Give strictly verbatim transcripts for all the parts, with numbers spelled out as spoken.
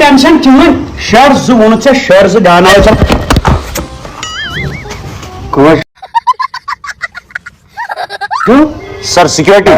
Tension کِہیٖنۍ۔ شر زٕ ووٚنُتھ ژےٚ، شر زٕ دیٛاوناوَے ژےٚ۔ کٕم حظ؟ کٕم؟ سر، سیکیورٹی،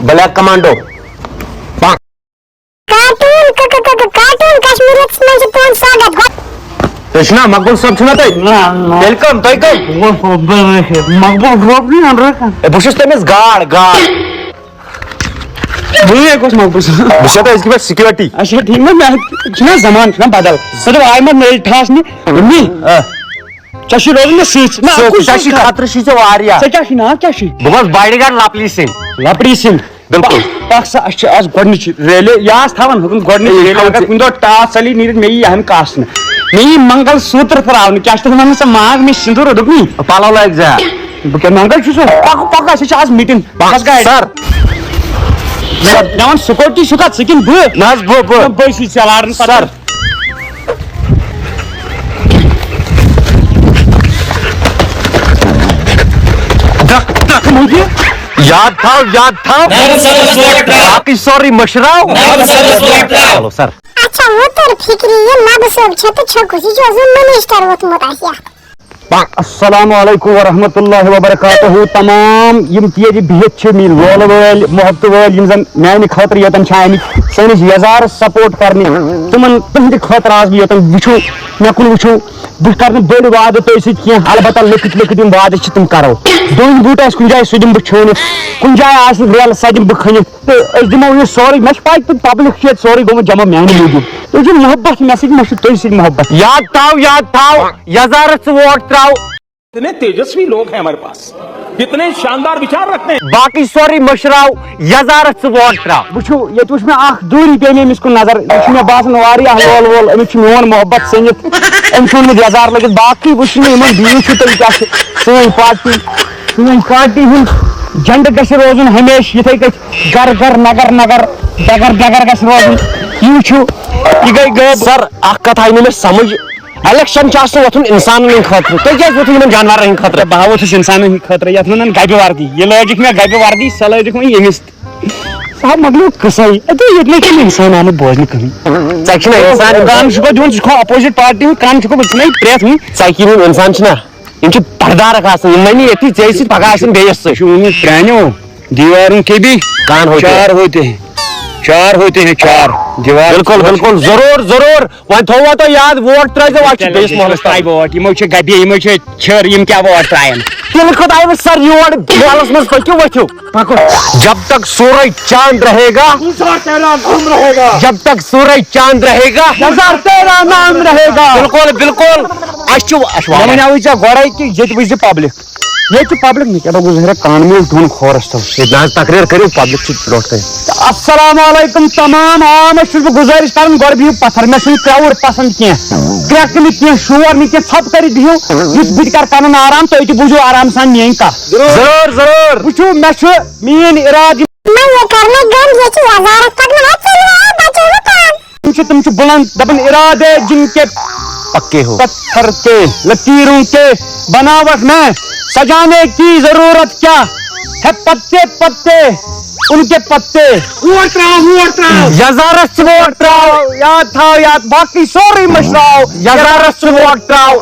بلیک کمانڈو۔ کارٹون، ک-، ک-، ک-، ک-، کارٹون کشمیٖریَتس منٛز چھِ تُہُنٛد سواگت۔ تُہۍ چھِو نا مقبول صٲب، چھِو نا تُہۍ؟ نہ، نہ۔ تیٚلہِ کٕم؟ تُہۍ کٕم؟ مقبول صٲب چھِ أنٛدرٕ کانٛہہ۔ ہے، بہٕ چھُس تٔمِس گاڈ، گاڈ۔ بہٕ ہے گوٚژھ مقبول صٲب۔ بہٕ چھُس تۄہہِ أزکہِ پٮ۪ٹھ سیکیورٹی۔ اچھا، ٹھیٖک، نہ، مےٚ چھُنہ زمانہٕ چھُنہ بدل۔ سُہ دوٚپ، آے ما نٔلۍ ٹھاس نہِ؟ ممی، آ۔ ژےٚ چھُے روزُن مےٚ سۭتۍ۔ نہ، ژےٚ، اَکُے ژےٚ چھُے سۭتۍ۔ خطرٕ چھُے ژےٚ واریاہ۔ ژےٚ کیٛاہ چھُے ناو، کیٛاہ چھُے؟ بہٕ گوٚژھ باڈی گارڈ لپلی سِنگھ۔ لپڑی سِنگھ۔ بِلکُل۔ پَکھ سا، اَسہِ چھِ آز گۄڈٕنِچ ریلی، یہِ آس تھاوان حُکُم، گۄڈٕنِچ اے، ریلی، اگر تھاوان کُنہِ دۄہ ٹاس ژَلی نیٖرِتھ، مےٚ یی اَہَن کاسنہٕ۔ مےٚ یی منگل سوٗتر ترٛاونہٕ، کیٛاہ چھِ تَتھ وَنان، سۄ ماگ مےٚ سِندوٗر دوٚپنی؟ پَلو لٲگۍ زِ۔ بہٕ کیٛاہ منگل چھُس؟ پَکھ، پَکھ، اَسہِ چھِ آز میٖٹِنٛگ۔ پَکھ، پَکھ گاڑِ۔ سَر۔ سَر، مےٚ وَن سکوٗٹی چھُکھا ژٕ کِنہٕ بہٕ؟ نہ حظ، بہٕ، بہٕ۔ نہ، بہٕ چھُس ژےٚ لاران پَتہٕ۔ سَر۔ دَکھ، دَکھ مۄنٛگہِ۔ یاد تھاو، یاد تھاو۔ نبہٕ صٲبَس ووٹ ترٛاو۔ باقٕے سورُے مٔشراو۔ نبہٕ صٲبَس ووٹ ترٛاو۔ چلو سَر۔ اچھا، وۄنۍ توٚر فِکرِ، یہِ نبہٕ صٲب چھےٚ تہٕ چھَکُس، یہِ چھُ اوسمُت مِنِسٹَر ووٚتھمُت اَسہِ یَتھ۔ السلام علیکم ورحمۃ اللہ وبرکاتہ۔ تمام یِم تہِ ییٚتہِ بِہِتھ چھِ، میٲنۍ لولہٕ وٲلۍ، محبتہٕ وٲلۍ، یِم زن میانہِ خٲطرٕ یوٚتن چھِ آمٕتۍ سٲنِس یزارس سپورٹ کرنہِ، تِمن، تِہنٛدِ خٲطرٕ آس بہٕ یوٚتن۔ وٕچھِو، مےٚ کُن وٕچھِو، بہٕ کرٕ نہٕ بٔڑۍ وعدٕ تۄہہِ سۭتۍ کینٛہہ، البتہ لۄکٕٹۍ لۄکٕٹۍ یِم وعدٕ چھِ، تِم کرو۔ ڈوٗنۍ بوٗٹھ آسہِ کُنہِ جایہِ، سُہ دِمہٕ بہٕ چھٲنِتھ۔ کُنہِ جایہِ آسہِ ریلہٕ، سۄ دِمہٕ بہٕ کھٔنِتھ۔ تہٕ أسۍ دِمو یہِ سورُے۔ مےٚ چھِ پَے، تہٕ پبلک چھِ ییٚتہِ سورُے گوٚمُت جمع میانہِ موٗجوٗب۔ تُہۍ چھِو محبت مےٚ سۭتۍ، مےٚ چھُ تُہۍ سۭتۍ محبت۔ یاد تھاو، یاد تھاو، یزارس ژٕ ووٹ ترٛاو۔ اتنے تیجسوی لوگ ہیں ہمارے پاس، اتنے شاندار وچار رکھتے ہیں۔ باقی سورُے مٔشراو، یزارس ژٕ ووٹ ترٛاو۔ وٕچھِو، ییٚتہِ وٕچھ مےٚ اکھ دوٗری پیٚیہِ مےٚ أمِس کُن نظر، یہِ چھُ مےٚ باسان واریاہ لول وول، أمِس چھُ میون محبت سٔنِتھ، أمۍ چھُ اوٚنمُت یزار لٲگِتھ۔ باقٕے وٕچھ نہٕ یِمن، بِہِو چھِو تُہۍ، کیٛاہ چھِ سٲنۍ پارٹی، سٲنۍ پارٹی ہُنٛد جنڈٕ گژھِ روزُن ہمیشہِ یِتھَے کٔٹھۍ۔ گر گر نگر نگر، ڈگر ڈگر گژھِ روزُن۔ یہِ وٕچھِو، یہِ گٔے غٲب۔ سر، اکھ کتھ آیہِ نہٕ مےٚ سمجھ۔ الیکشن چھُ آسان وۄتھُن انسانن ہٕنٛدِ خٲطرٕ، تُہۍ کیازِ وۄتھِو یِمن جانورن ہٕنٛدِ خٲطرٕ؟ بہٕ ہا ووتھُس انسانن ہٕنٛدِ خٲطرٕ، یتھ ونان گبہِ وردی۔ یہِ لٲجِکھ مےٚ گبہِ وردی، سۄ لٲجِکھ وۄنۍ ییٚمِس۔ سُہ ہا مۄکلیو قصے۔ اتے ییٚتہِ نَے چھُنہٕ انسان آمُت بوزنہٕ کٕہٕنۍ۔ ژےٚ چھُنہ انسان کان چھُکھ دِوان، ژٕ چھُکھ اپوزٹ پارٹی ہُنٛد، کان چھُکھ، بہٕ چھُس نَے پرٛٮ۪تھ وٕنہِ۔ ژےٚ کِنۍ یِم انسان چھِنہ، یِم چھِ پردارک آسان، یِم وَنہِ ییٚتھی ژےٚ سۭتۍ پگاہ آسن بیٚیِس سۭتۍ۔ چھُ ووٚنمُت پرٛانیو دیواروں کے بھی کان ہوتے ہیں۔ چار ہوتے ہیں، چار ہوتے ہیں، چار دیوار۔ بالکل، بالکل، ضرور، ضرور۔ وۄنۍ تھووا تۄہہِ یاد، ووٹ ترٛٲیزیو، اَتھ چھُ بیٚیِس محلَس تام۔ تۄہہِ ووٹ، یِمو چھِ گَبے، یِمو چھِ چھِر، یِم کیٛاہ ووٹ ترٛاون؟ تیٚلہِ کوٚت آیہِ وۄنۍ سَر یور؟ محلَس منٛز پٔکِو، ؤتھِو۔ پَکو۔ جب تک سورج چاند رہے گا، گلزار تیرا نام رہے گا۔ جب تک سورج چاند رہے گا، گلزار تیرا نام رہے گا۔ بالکل، بالکل۔ اَسہِ چھُ، اَسہِ چھُ مےٚ وَنیٛاوُے ژےٚ گۄڈَے کہِ ییٚتہِ وٕچھ زِ پبلک۔ ییٚتہِ چھُ پبلک نہٕ کینٛہہ، دَپان گوٚو زہرہ کان میوٗل دھوٚن کھورَس تَل۔ ییٚتہِ نہ حظ تقریر کٔرِو، پبلک چھِ برونٛٹھ کَنہِ۔ السلام علیکم تمام عوامس چھُس بہٕ گُزٲرِش کران، گۄڈٕ بِہِو پتھر، مےٚ چھُنہٕ کرٛاوُر پسنٛد کینٛہہ، کرٛٮ۪کہٕ نہٕ کینٛہہ، شور نہٕ کینٛہہ، ژھۄپہٕ کٔرِتھ بِہِو، یُتھ بہٕ تہِ کرٕ پنُن آرام، تُہۍ تہِ بوٗزِو آرام سان میٲنۍ کتھ۔ ضروٗر، ضروٗر۔ وٕچھِو، مےٚ چھُ میٲنۍ ارادٕ یِم نہ یہ کرنے گم، یہ چھ وزارت پکناوان، ژٕ نہ بچو نہٕ پان۔ تِم چھِ، تِم چھِ بُلند دپان، ارادے جن کے پکے ہو۔ پتھر کے لکیروں کے بناوٹ میں سجانے کی ضرورت کیا ہے؟ پتے پتے، ان کے پتے۔ ووٹ ترٛاو، ووٹ ترٛاو۔ یزارس چھِ ووٹ ترٛاو۔ یاد تھاو، یاد، باقٕے سورُے مٔشراو۔ یزارس چھِ ووٹ ترٛاو۔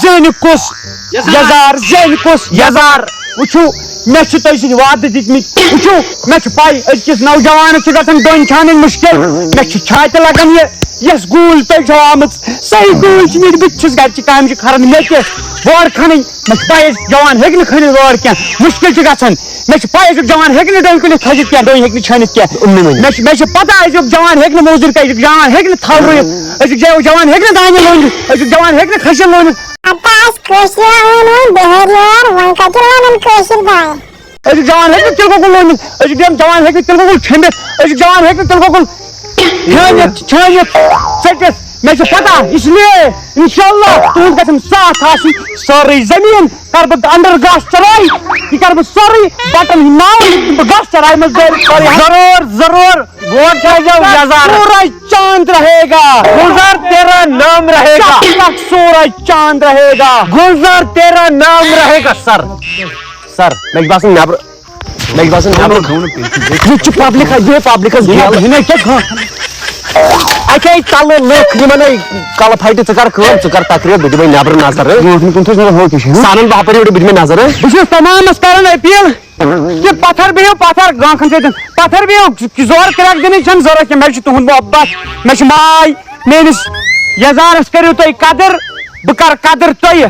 زینہِ کُس یزار۔ یزار، زینہِ کُس یزار۔ وٕچھِو، مےٚ چھِ تۄہہِ سۭتۍ وعدٕ دِتمٕتۍ۔ وٕچھِو، مےٚ چھِ پَے، أزکِس نوجوانَس چھِ گژھان ڈوٗنۍ چھانٕنۍ مُشکِل۔ مےٚ چھِ چھاتہِ لَگان یہِ، یۄس گوٗلۍ تۄہہِ چھَو آمٕژ، سۄے گوٗلۍ چھِ مےٚ، بہٕ تہِ چھُس گَرِ چہِ کامہِ چھِ کھَران مےٚ تہِ۔ وٲر کھَنٕنۍ، مےٚ چھِ پَے، أزیُک جوان ہیٚکہِ نہٕ کھٔنِتھ وٲر کینٛہہ، مُشکِل چھُ گژھان۔ مےٚ چھِ پَے، أزیُک جوان ہیٚکہِ نہٕ ڈوٗنۍ کُلِتھ کھٔسِتھ کینٛہہ، ڈوٗنۍ ہیٚکہِ نہٕ چھٲنِتھ کینٛہہ۔ مےٚ چھِ، مےٚ چھِ پَتہ، أزیُک جوان ہیٚکہِ نہٕ موٚزوٗرۍ کٔرِتھ، أزیُک جوان ہیٚکہِ نہٕ تھل رُوِتھ، أزیُک جوان ہیٚکہِ نہٕ دانہِ لوٗنِتھ، أزیُک جوان ہیٚکہِ نہٕ خٔسِل لوٗنِتھ۔ ہتا اَسہِ کٲشرٮ۪ن اوٚن وۄنۍ بِہٲرۍ یور، وۄنۍ کَتہِ لونَن کٲشِر دانہِ؟ أزیُک جوان ہیٚکہِ نہٕ تِلہٕ گۄگُل لوٗنِتھ، أزیُک جوان ہیٚکہِ نہٕ تِلہٕ گۄگُل چھٔمبِتھ، أزیُک جوان ہیٚکہِ نہٕ تِلہٕ گۄگُل چھٲنِتھ، چھٲنِتھ، ژٔٹِتھ۔ مےٚ چھِ پَتہ، اس لیے انشاءاللہ تُہُنٛد گژھن ساتھ آسُن، سٲرٕے زٔمیٖن کَرٕ بہٕ under grass چَرٲے، یہِ کَرٕ بہٕ سٲرٕے بَٹَن ہٕنٛدۍ ناوَن، یہِ دِمہٕ بہٕ گاسہٕ چَراے منٛز دٲرِتھ سٲرٕے۔ ضروٗر، ضروٗر، ووٹ چھا یَزارَس؟ سورج چاند رہے گا۔ گلزار تیرا نام رہے گا۔ جب تک سورج چاند رہے گا۔ گلزار تیرا نام رہے گا۔ سر، سر، مےٚ چھُ باسان نٮ۪برٕ، مےٚ چھُ باسان نٮ۪برٕ۔ یہِ چھُ پبلِک، یہِ پبلِکس گیل۔ یہِ نَے کیٛاہ کھا-، اَکے تَلہٕ لُکھ یِمَن ہے کَلہٕ پھَٹہِ، ژٕ کَر کٲم، ژٕ کَر تقریٖر، بہٕ دِمَے نٮ۪برٕ نظر۔ برونٛٹھ کُن تھوٚو سُہ ہُہ تہِ چھُ۔ سَنَن باپٲرۍ یورٕ، بہٕ دِمَے نظر۔ بہٕ چھُس تمامَس کران اپیل، یہِ پتھر بِہِو پتھر گانٛکھن سۭتۍ۔ پتھر بِہِو، زورٕ کرٛٮ۪کھ دِنٕچ چھَنہٕ ضروٗرت کینٛہہ۔ مےٚ چھُ تُہُنٛد محبت، مےٚ چھُ ماے۔ میٲنِس یزارس کٔرِو تُہۍ قدر، بہٕ کرٕ قدر تۄہہِ۔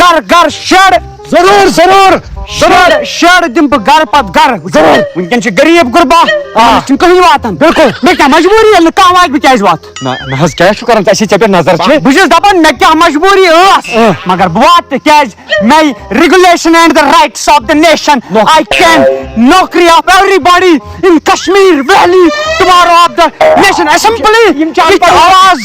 گرٕ گرٕ شر۔ ضروٗر، ضروٗر، ضروٗر۔ شر، شر دِمہٕ بہٕ گرٕ پتہٕ گرٕ۔ ضروٗر۔ وٕنکیٚن چھِ غریٖب غربا، آ۔ پانس چھُنہٕ کٕہٕنۍ واتان۔ بِلکُل۔ مےٚ کیٛاہ مجبوٗری، ییٚلہِ نہٕ کانٛہہ واتہِ، بہٕ کیٛازِ واتہٕ؟ نہ، نہ حظ، کیٛاہ چھُ کران ژےٚ؟ اَسہِ چھِ ژےٚ پٮ۪ٹھ نظر چھِ۔ بہٕ چھُس دپان، مےٚ کیٛاہ مجبوٗری ٲس، آ۔ مگر بہٕ واتہٕ تہِ۔ کیٛازِ؟ My regulation and the rights of the nation. No. I can نوکری of everybody in Kashmir Valley tomorrow of the nation assembly. یِم چھِ اَن پَڑھ۔ آواز،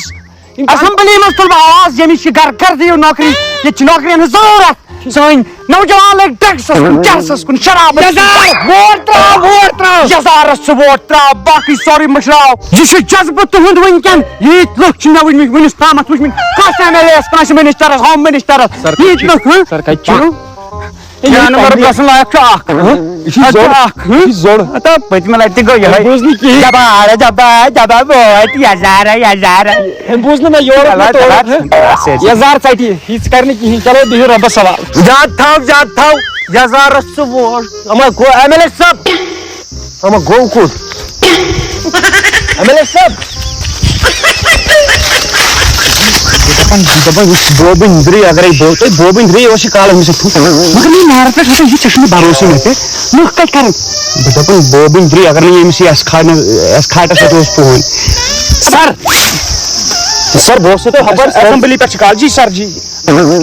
یِم چھِ اَن- assembly منٛز تُلہٕ بہٕ آواز، ییٚمِس چھِ گَر گَر دِیِو نوکری، ییٚتہِ چھِ نوکریَن ہٕنٛز ضروٗرت۔ سٲنۍ نوجوان لٔگۍ drugs کُن، چرسَس کُن، شرابَس کُن۔ یَزار، ووٹ ترٛاو، ووٹ ترٛاو۔ یَزارَس ژٕ ووٹ ترٛاو، باقٕے سورُے مٔشراو۔ یہِ چھُ جذبہٕ تُہُنٛد وٕنکٮ۪ن۔ ییٖتۍ لُکھ چھِ مےٚ وٕنہِ وٕنیُک تامَتھ وٕچھمٕتۍ، کٲنٛسہِ M L A یَس، کٲنٛسہِ minister-َس، home minister-َس۔ سر، ییٖتۍ لُکھ، ہہ؟ سر، کَتہِ چھِ؟ یہِ جانور گژھُن لایق چھُ اکھ۔ ہہ؟ یہِ چھُ اَتھ چھُ زوٚن۔ اکھ، ہہ؟ یہِ چھُ زوٚن۔ ہتا پٔتمہِ لَٹہِ تہِ گوٚو یِہوٚے۔ أمۍ بوٗز نہٕ کِہیٖنۍ۔ دَبا، دَبا، دَبا، ووٹ، یَزارا، یَزارا۔ أمۍ بوٗز نہٕ مےٚ یورُک چلو، نہٕ تورُک، چلو۔ ہہ؟ یَزار ژَٹہِ، یہِ ژٕ کَر نہٕ کِہیٖنۍ۔ چلو، بِہِو رۄبَس حوالہٕ۔ زیادٕ تھاو، زیادٕ تھاو۔ یَزارَس ژٕ ووٹ۔ اَما گوٚو M L A صٲب۔ اما گوٚو کوٚت؟ M L A صٲب۔ دَپان، دَپان، یُس بوبٕنۍ درٕے اگرے بو-، تۄہہِ بوبٕنۍ درٕے اوس یہِ کالہٕ أمِس سۭتۍ۔ مگر یہِ نارٕ پٮ۪ٹھ ہسا، یہِ ژےٚ چھُنہٕ بھروسہٕ مےٚ پٮ۪ٹھ۔ لُکھ کَتہِ کَرَن؟ بہٕ دَپان، بوبٕنۍ درٕے اگر نہٕ ییٚمِس یہِ اَسہِ کھاٹنہٕ، اَسہِ کھاٹَس سۭتۍ اوس پوٗنۍ۔ سر! سر، بہٕ اوسُس تۄہہِ ہپٲرۍ assembly پٮ۪ٹھ چھِ کال، جی سر، جی۔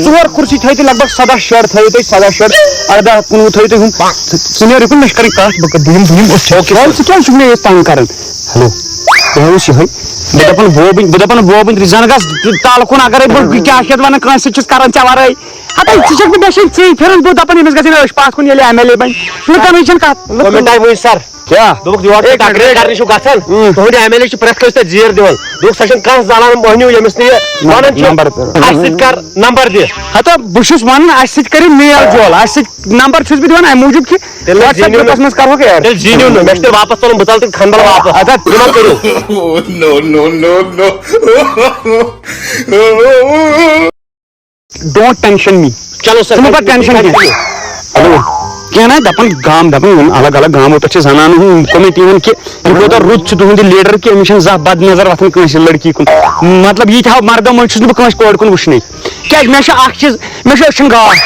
ژور کُرسی تھٲیِو تُہۍ، لگ بگ سداہ شیٚڈ تھٲیِو تُہۍ، سداہ شیٚڈ، ارداہ کُنوُہ تھٲیِو تُہۍ ہُم۔ ژٕ نیر یُکُن، مےٚ چھِ کَرٕنۍ کَتھ، بہٕ کَرٕ، بہٕ یِمہٕ، بہٕ یِمہٕ أتھۍ۔ Okay، وَلہٕ، sir۔ ژٕ کیٛازِ چھُکھ مےٚ ییٚتہِ تنٛگ کَران؟ Hello، بہٕ اوسُس یِہوٚے۔ بہٕ دَپان ووبٕنۍ، بہٕ دَپان ووبٕنۍ، زَن گژھ تَل کُن، اَگَرَے بہٕ کیٛاہ چھِ یَتھ وَنان، کٲنٛسہِ سۭتۍ چھُس کَران ژےٚ وَرٲے۔ ہَتَے، ژٕ چھَکھ مےٚ، مےٚ چھَے ژٕے پھِران، بہٕ دَپان، ییٚمِس گژھِ ہے أچھ پَتھ کُن، ییٚلہِ M L A بَنہِ۔ لُکَن ہٕنٛز چھَنہٕ کَتھ۔ Comment آیہِ وٕنۍ، sir۔ کیٛاہ؟ دوٚپُکھ، یور چھِ ایک منٹ، تقریر ایک کرنہِ چھُو گژھان، اۭں۔ تُہُنٛد M L A چھُ پرٛٮ۪تھ کٲنٛسہِ تَتہِ زیٖر دِوان۔ دوٚپُکھ، سۄ چھَنہٕ کانٛہہ زالان مۄہنیوٗ، ییٚمِس نہٕ یہِ نمبر، وَنان چھُ، نمبر تہِ۔ اَسہِ سۭتۍ کر نمبر دِ۔ ہتا، بہٕ چھُس وَنان، اَسہِ سۭتۍ کٔرِو میل جول، اَسہِ سۭتۍ نمبر چھُس بہٕ دِوان اَمہِ موٗجوٗب کہِ تیٚلہِ WhatsApp زیٖنِو نہٕ، گروپَس منٛز کَرہوکھ add۔ تیٚلہِ زیٖنِو نہٕ، مےٚ چھُ تیٚلہِ واپَس ژَلُن، بہٕ ژَلہٕ تیٚلہِ کھنبَل واپَس۔ اَدٕ ہا۔ یہِ ما کٔرِو۔ No, no, no, no۔ Don't tension me۔ چلو sir، ژٕ مہٕ بَر continue، tension continue۔ کینٛہہ۔ ہیلو۔ کینٛہہ نہ، دَپان گام، دَپان یِم الگ الگ گامو پٮ۪ٹھ چھِ زنانہٕ ہُنٛد committee یِوان کہِ یہِ کوٗتاہ رُت چھُ تُہُنٛد یہِ leader کہِ أمِس چھَنہٕ زانٛہہ بد نظر وۄتھان کٲنٛسہِ لڑکی کُن۔ مطلب، یہِ تہِ ہاو مردو منٛز چھُس نہٕ بہٕ کٲنٛسہِ کورِ کُن وٕچھنٕے۔ کیٛازِ مےٚ چھُ اکھ چیٖز، مےٚ چھُ أچھَن گاش۔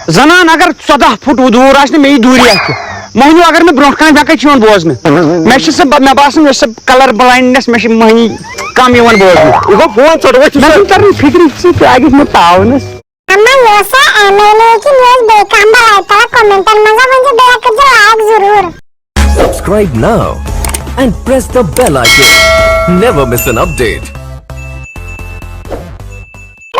زنان اگر ژۄداہ فُٹ دوٗر آسہِ نہٕ، مےٚ یی دوٗری اَتھِ۔ مۄہنیوٗ اگر مےٚ برونٛٹھ کَنہِ بیٚکَے چھُ یِوان بوزنہٕ۔ مےٚ چھِ سۄ، مےٚ باسان، مےٚ چھِ سۄ colour blindness، مےٚ چھِ مۄہنی کم یِوان بوزنہٕ۔ یہِ گوٚو فون ژوٚٹ، وۄنۍ چھُ مےٚ سُہ چھُنہٕ تَران فِکرِ، ژٕ کیٛاہ گژھِ مےٚ پاونَس۔ اما، یہِ اوسا M L A کِنہٕ یہِ اوس بیٚیہِ کانٛہہ بلاے؟ تَلہٕ comment-َن منٛز ؤنۍ زِ، بیٚیہِ کٔرۍ زِ like ضروٗر۔ Subscribe now and press the bell icon. Never miss an update.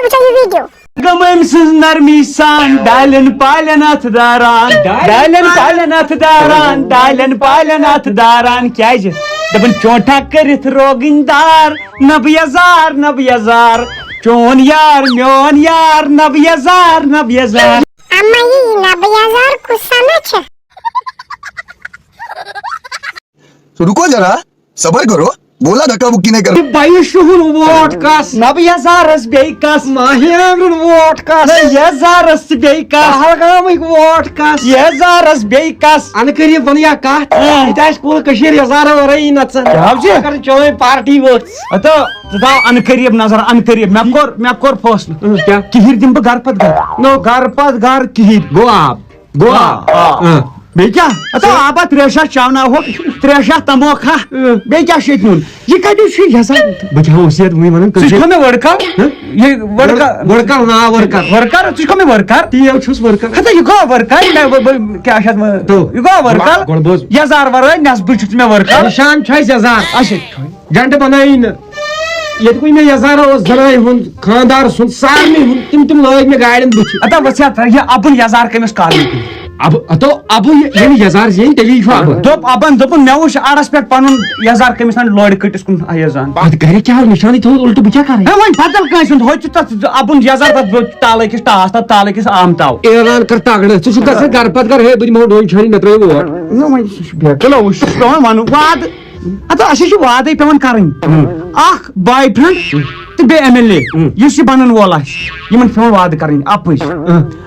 وٕچھو یہِ video۔ گم أمۍ سٕنٛز نرمی سان، ڈالٮ۪ن پالٮ۪ن اَتھ داران، ڈالٮ۪ن پالٮ۪ن اَتھ داران، ڈالٮ۪ن پالٮ۪ن اَتھ داران۔ کیٛازِ؟ دَپان چونٹھا کٔرِتھ روگٕنۍ دار، نہ بہٕ یزار، نہ بہٕ یزار، چون یار، میون یار، نہ بہٕ یزار، نہ بہٕ یزار۔ اما، یہِ نہ بہٕ یزار کُس سَنا چھِ؟ رُکو ذرا، صبر کرو، بولا دھکا مُکی نہیں کرنا۔ بایہِ شُہُل ووٹ کس؟ نہ بہٕ یزارس بیٚیہِ کس؟ ماہی عامرُن ووٹ کس؟ نہ یزارس تہٕ بیٚیہِ کس؟ پہلگامٕکۍ ووٹ کس؟ یزارس بیٚیہِ کس؟ انہٕ کٔرِو ونہٕ یا کتھ، اۭں۔ ییٚتہِ آسہِ کُل کٔشیٖر یزارو ورٲیی نژان۔ کیٛاہ حظ چھِ؟ اگر چٲنۍ پارٹی ؤژھ۔ ہتو، ژٕ تھاو انہٕ قریب نظر، انہٕ قریب۔ مےٚ کوٚر، مےٚ کوٚر فٲصلہٕ۔ اۭں، کیٛاہ؟ کِہِرۍ دِمہٕ بہٕ گرٕ پتہٕ گرٕ۔ نو۔ گرٕ پتہٕ گرٕ کِہِرۍ۔ گوٚو آب۔ گوٚو۔ آ، آ۔ آ۔ بیٚیہِ کیٛاہ؟ اَتھ آ۔ آبا ترٛےٚ شےٚ چاوناوہوکھ، ترٛےٚ شےٚ تموکھا۔ اۭں۔ بیٚیہِ کیٛاہ چھُ ییٚتہِ نیُن؟ یہِ کَتہِ چھُ یَزان؟ بہٕ کیٛاہ اوس یَتھ وٕنہِ وَنان؟ ژٕ چھُکھ مےٚ وٲڈ کَر؟ ہہ؟ یہِ وٲڈ کَر؟ وٲڈ کَر، نا، وٲڈ کَر۔ وٲڈ کَر، ژٕ چھُکھ مےٚ وٲڈ کَر؟ تی حظ چھُس وٲڈ کَر۔ ہَتا، یہِ گوٚو وٲڈ کَر؟ مےٚ، بہٕ، بہٕ، کیٛاہ چھِ اَتھ وَنان؟ تو۔ یہِ گوٚو وٲڈ کَر؟ گۄڈٕ بوز۔ یَزار وَرٲے نٮ۪صبٕے چھُکھ ژٕ مےٚ وٲڈ کَر۔ نِشان چھُ اَسہِ یَزار۔ اچھا۔ جنڈٕ بَنٲیی نہٕ۔ ییٚتہِ کُے مےٚ یَزارا اوس زَنانہِ ہُنٛد، خانٛدار سُنٛد، سارنٕے ہُنٛد، تِم تِم لٲگۍ مےٚ گاڑٮ۪ن بٕتھِ۔ اَدا وَژھِ ہا تۄہہِ یہِ اَبُل یَزار کٔمِس کالنی کُن؟ اَبہٕ، ہَتو، اَبہٕ یہِ، ییٚلہِ یَزار زینہِ، تیٚلی چھُ اَبہٕ۔ دوٚپ اَبَن، دوٚپُن، مےٚ وٕچھ اَڑَس پٮ۪ٹھ پَنُن یَزار کٔمِس تام لورِ کٔٹِس کُن یَزان۔ اَتھ گَرِ کیٛاہ حظ نِشانٕے تھوٚوُت اُلٹہٕ، بہٕ کیٛاہ کَرٕ؟ ہے، وۄنۍ بَدَل کٲنٛسہِ ہُنٛد، ہُتہِ چھُ تَتھ اَبُن یَزار، تَتھ تالہٕ أکِس ٹاس، تَتھ تالہٕ أکِس آمتاو۔ اعلان کَر تَگڑٕ، ژٕ چھُکھ گژھان گَرٕ پَتہٕ گَرٕ، ہے، بہٕ دِمہٕ ہو ڈوٗنۍ چھٲنِتھ، مےٚ ترٛٲیِو ووٹ۔ نہ، وۄنۍ چھُ بیٚہہ، چلو، وٕچھ، چھُس پٮ۪وان وَنُن، وعدٕ۔ ہتا اَسہِ چھِ وعدے پٮ۪وان کَرٕنۍ۔ اَکھ بوائے فرینڈ تہٕ بیٚیہِ ایم ایل اے، یُس یہِ بَنَن وول آسہِ، یِمَن چھِ پٮ۪وان وعدٕ کَرٕنۍ اَپٕز۔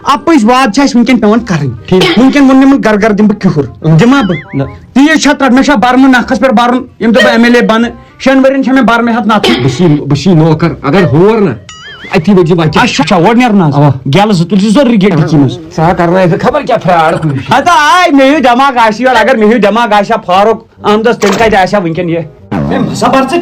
اَپٕز وعدٕ چھِ اَسہِ وٕنکٮ۪ن پٮ۪وان کَرٕنۍ۔ ٹھیٖک۔ وٕنکٮ۪ن ووٚن مےٚ یِمَن گَرٕ گَرٕ دِمہٕ بہٕ کیُہُر، دِما بہٕ؟ نہ۔ تیٖژ چھا ترٛٹھ، مےٚ چھا بَرمہٕ نَکھَس پٮ۪ٹھ بَرُن، ییٚمہِ دۄہ بہٕ ایم ایل اے بَنہٕ، شٮ۪ن ؤرِین چھےٚ مےٚ بَرمہٕ ہٮ۪تھ نَتھٕے۔ بہٕ چھُس، بہٕ چھُس نوکر، اگر ہور نہ، اَتی وٲتۍ زِ وَتہِ۔ اچھا، اچھا، اورٕ نیرُن حظ۔ اَوا۔ گیلہٕ زٕ تُلۍ زِ ضروٗری گیٹہِ کِنۍ حظ۔ سا کرنٲیِتھ خبر کیٛاہ فراڈ کُنہِ جایہِ۔ ہتا آے مےٚ ہیوٗ دٮ۪ماغ آسہِ یورٕ، اگر مےٚ ہیوٗ دٮ۪ماغ آسہِ ہا فاروق احمدس، تیٚلہِ کَتہِ آسہِ ہا وٕنکٮ۪ن یہِ؟ ہے، مَسا بَر ژٕ۔